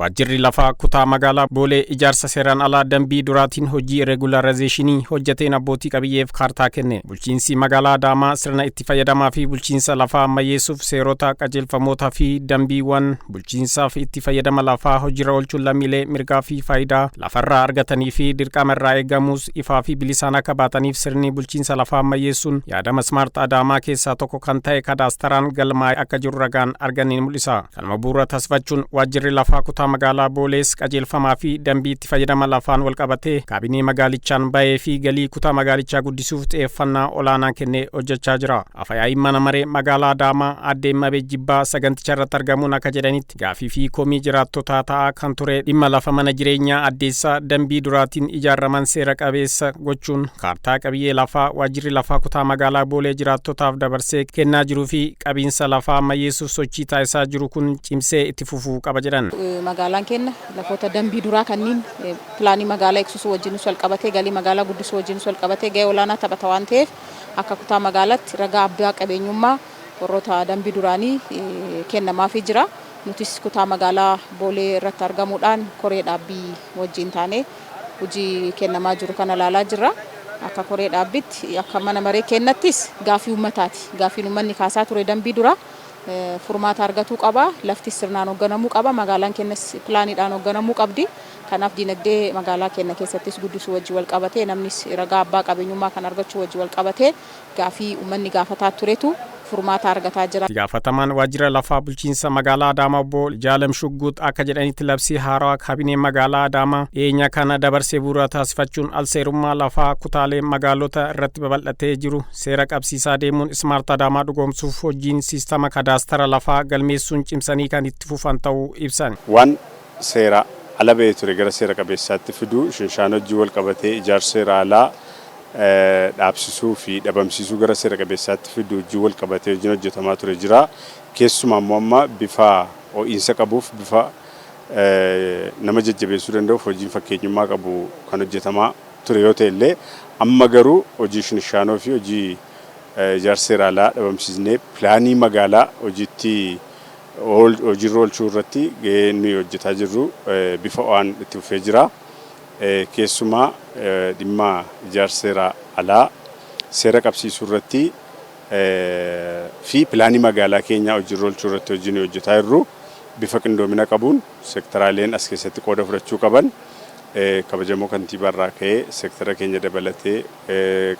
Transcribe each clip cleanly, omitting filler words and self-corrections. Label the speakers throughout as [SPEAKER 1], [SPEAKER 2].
[SPEAKER 1] Waajjirri lafaa kutaa magaalaa Boolee ijaarsa seeraan alaa dambii duraatiin hojii regularization hojjeteen abbootii qabiyyeef kaartaa kenne. Bulchiinsi magaalaa Adaamaa sirna itti fayyadamaa fi bulchiinsa lafaa ammayyeessuuf seerota, qajeelfamootaa fi dambiiwwan bulchiinsaaf itti fayyadama lafaa hojiirra oolchuun lammiilee mirgaa fi faayidaa lafarraa argatanii fi dirqama irraa eegamus ifaa fi bilisaan akka baataniif sirni bulchiinsa lafaa ammayyeessuun yaadama Smart Adaamaa keessaa tokko kan ta'e kadaastaraan galmaa'ee akka jiru ragaan arganne ni mul'isa. Kanuma bu'uura taasifachuun waajjirri lafaa kutaa magaalaa Boolees qajeelfamaa fi dambii itti fayyadama lafaan wal qabatee kaabinee magaalichaan bahee fi galii kutaa magaalichaa guddisuuf xiyyeeffannaa olaanaa kennee hojjechaa jira. Afayaa'iin mana maree magaalaa Adaamaa aadde Mabee Jibbaa saganticha irratti argamuun akka jedhanitti, gaafii fi komii jiraattotaa ta'aa kan ture dhimma lafa mana jireenyaa addeessaa dambii duraatiin ijaaraman seera qabeessa gochuun kaartaa qabiyyee lafaa waajjirri lafaa kutaa magaalaa Boolee jiraattotaaf dabarsee kennaa jiruu fi qabiinsa lafaa ammayyeessuuf sochii taasisaa jiru kun cimsee itti fufuu qaba jedhan.
[SPEAKER 2] Magaalaan keenya lafoota dambii duraa kanneen pilaanii magaalaa eegsisuu wajjinis wal qabatee, galii magaalaa guddisuu wajjinis wal qabatee gahee olaanaa taphata waan ta'eef, akka kutaa magaalaatti ragaa abbaa qabeenyummaa warroota dambii duraanii kennamaafii jira. Nutis kutaa magaalaa Boolee irratti argamuudhaan koree dhaabbii wajjin taanee hojii kennamaa jiru kana ilaalaa jirra. Akka koree dhaabbitti, akka mana maree kennattis gaafii uummataati. Gaafiin uummanni kaasaa ture dambii dura furmaata argatuu qaba. Laftis sirnaan hoogganamuu qaba. Magaalaan keenyas pilaaniidhaan hoogganamuu qabdi. Kanaaf dinagdee magaalaa keenya keessattis guddisuu wajjin wal qabatee, namnis ragaa abbaa qabeenyummaa kan argachuu wajjin wal qabatee gaafii uummanni gaafataa turetu furmaata argataa jira.
[SPEAKER 1] Gaafatamaan waajjira lafaa bulchiinsa magaalaa Adaamaa obbo Jaalam Shugguut akka jedhanitti, labsii haarawaa kaabinee magaalaa Adaamaa dhiyeenya kana dabarsee bu'uura taasifachuun alseerummaa lafaa kutaalee magaalota irratti babal'atee jiru seera qabsiisaa deemuun Smart Adaamaa dhugoomsuuf hojiin siistama kadaastara lafaa galmeessuun cimsanii kan itti fufan ta'uu ibsan.
[SPEAKER 3] Waan seera ala ba'ee ture gara seera qabeessaatti fiduu, shinshaan hojii wal qabatee ijaarsa seera alaa dhaabsisuu fi dhabamsiisuu gara seera qabeessaatti fiduu hojii wal qabatee hojiin hojjetamaa ture jira. Keessumaa immoo amma bifa ho'iinsa qabuuf, bifa nama jajjabeessuu danda'uuf hojiin fakkeenyummaa qabu kan hojjetamaa ture yoo ta'e illee, amma garuu hojii shinshaanoo fi hojii ijaarsa seera alaa dhabamsiisnee pilaanii magaalaa hojiitti hojiirra oolchuu irratti gahee nuyi hojjetaa jirru bifa ho'aan itti fufee jira. Keessumaa dhimma ijaarsa seera alaa seera qabsiisuu irratti fi pilaanii magaalaa keenyaa hojiirra oolchuu irratti hojii nuyi hojjetaa jirru bifa qindoomina qabuun sektaraaleen as keessatti qooda fudhachuu qaban, kabajamoo kantiibaa irraa ka'ee, sektara keenya dabalatee,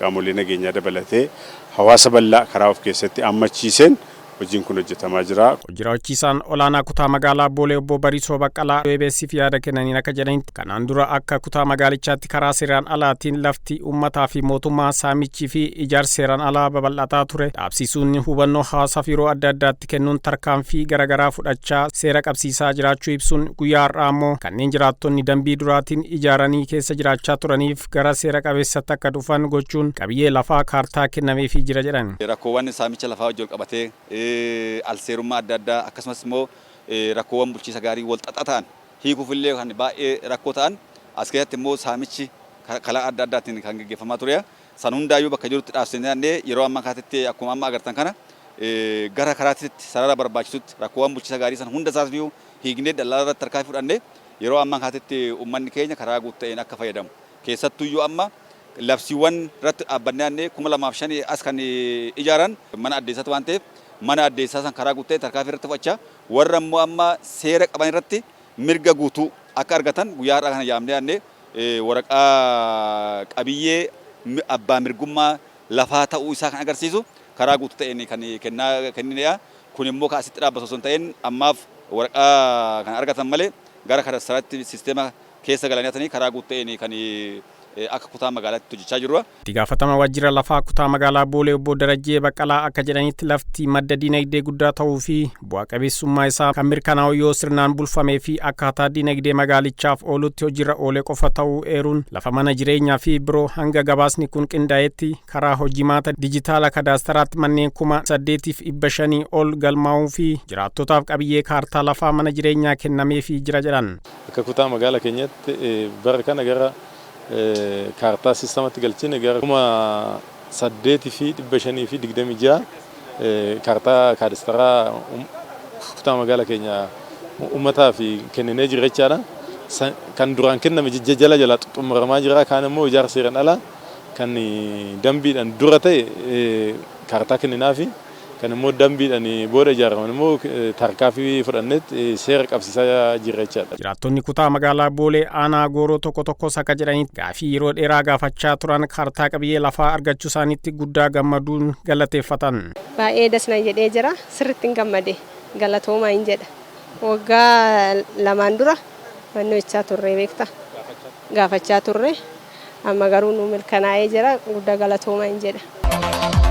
[SPEAKER 3] qaamolee nageenyaa dabalatee, hawaasa bal'aa karaa of keessatti hammachiiseen hojiin kun hojjetamaa jira.
[SPEAKER 1] Hojii raawwachiisaan olaanaa kutaa magaalaa Boolee obbo Bariisoo Baqqalaa OBS'f yaada kennaniin akka jedhanitti, kanaan dura akka kutaa magaalichaatti karaa seeraan alaatiin lafti uummataa fi mootummaa saamichii fi ijaarsi seeraan alaa babal'ataa ture dhaabsisuun hubannoo hawaasaaf yeroo adda addaatti kennuun tarkaanfii garaagaraa fudhachaa seera qabsiisaa jiraachuu ibsuun, guyyaa har'aa immoo kanneen jiraattonni dambii duraatiin ijaaranii keessa jiraachaa turaniif gara seera qabeessatti akka dhufan gochuun qabiyyee lafaa kaartaa kennameefii jira jedhan.
[SPEAKER 4] Rakkoowwan saamicha lafaa wajjin wal qabatee, alseerummaa adda addaa, akkasumas immoo rakkoowwan bulchiinsa gaarii wal xaxaa ta'an hiikuuf illee kan baay'ee rakkoo ta'an, as keessatti immoo saamichi karaa adda addaatiin kan gaggeeffamaa ture. San hundaayyuu bakka jirutti dhaabsisnee yeroo ammaa kanatti akkuma amma agartan kana gara karaatti sarara barbaachisutti rakkoowwan bulchiinsa gaarii san hunda isaatiyyuu hiiknee dallaa irratti tarkaanfii fudhannee yeroo ammaa kanatti uummanni keenya karaa guutuu ta'een akka fayyadamu. Keessattuyyuu amma labsiiwwan irratti dhaabbannee 2005 as kan ijaaran mana addeessaati waan ta'eef, mana addeessaa san karaa guutuu ta'een tarkaanfii irratti fudhachaa, warra immoo amma seera qaban irratti mirga guutuu akka argatan guyyaa har'aa kana yaamnee yaadnee waraqaa qabiyyee abbaa mirgummaa lafaa ta'uu isaa kan agarsiisu karaa guutuu ta'een kan kennaa kenninedha. Kun immoo kan asitti dhaabbatu osoo hin ta'in, ammaaf waraqaa kan argatan malee gara kadastaraatti sisteema keessa galanii karaa guutuu ta'een kan akka kutaa magaalaatti hojjechaa jirru.
[SPEAKER 1] Itti gaafatama waajjira lafaa kutaa magaalaa Boolee obbo Darajjee Baqqalaa akka jedhanitti, lafti madda dinagdee guddaa ta'uu fi bu'a qabeessummaa isaa kan mirkanaa'u yoo sirnaan bulfamee fi akkaataa dinagdee magaalichaaf oolutti hojiirra oole qofa ta'uu eeruun, lafa mana jireenyaa fi biroo hanga gabaasni kun qindaa'etti karaa hojimaata dijitaala kadaastaraatti manneen 8,500 ol galmaa'uu fi jiraattotaaf qabiyyee kaartaa lafaa mana jireenyaa kennameefii jira jedhan.
[SPEAKER 5] Akka kutaa magaalaa keenyatti bara kana gara kaartaa sistamatti galchine gara 8,526 kaartaa kaadastaraa kutaa magaalaa keenya uummataaf kenninee jira jechaadha. Kan duraan kenname jala jala xumuramaa jira. Kaan immoo ijaarsa seeraan alaa kan dambiidhaan dura ta'e kaartaa kenninaafi kan immoo dambiidhaan booda ijaaraman immoo tarkaanfii fudhannetti seera qabsiisaa jirra jechaadha.
[SPEAKER 1] Jiraattonni kutaa magaalaa Boolee aanaa Gooroo tokko tokkos akka jedhanitti, gaafii yeroo dheeraa gaafachaa turan kaartaa qabiyyee lafaa argachuu isaaniitti guddaa gammaduun galateeffatan.
[SPEAKER 6] Baay'ee dasna jedhee jira, sirriitti hin gammade, galatoomaa hin jedha. Waggaa 2n dura mannoo turre, beekta, gaafachaa turre, amma garuu nu mirkanaa'ee jira, guddaa galatoomaa hin jedha.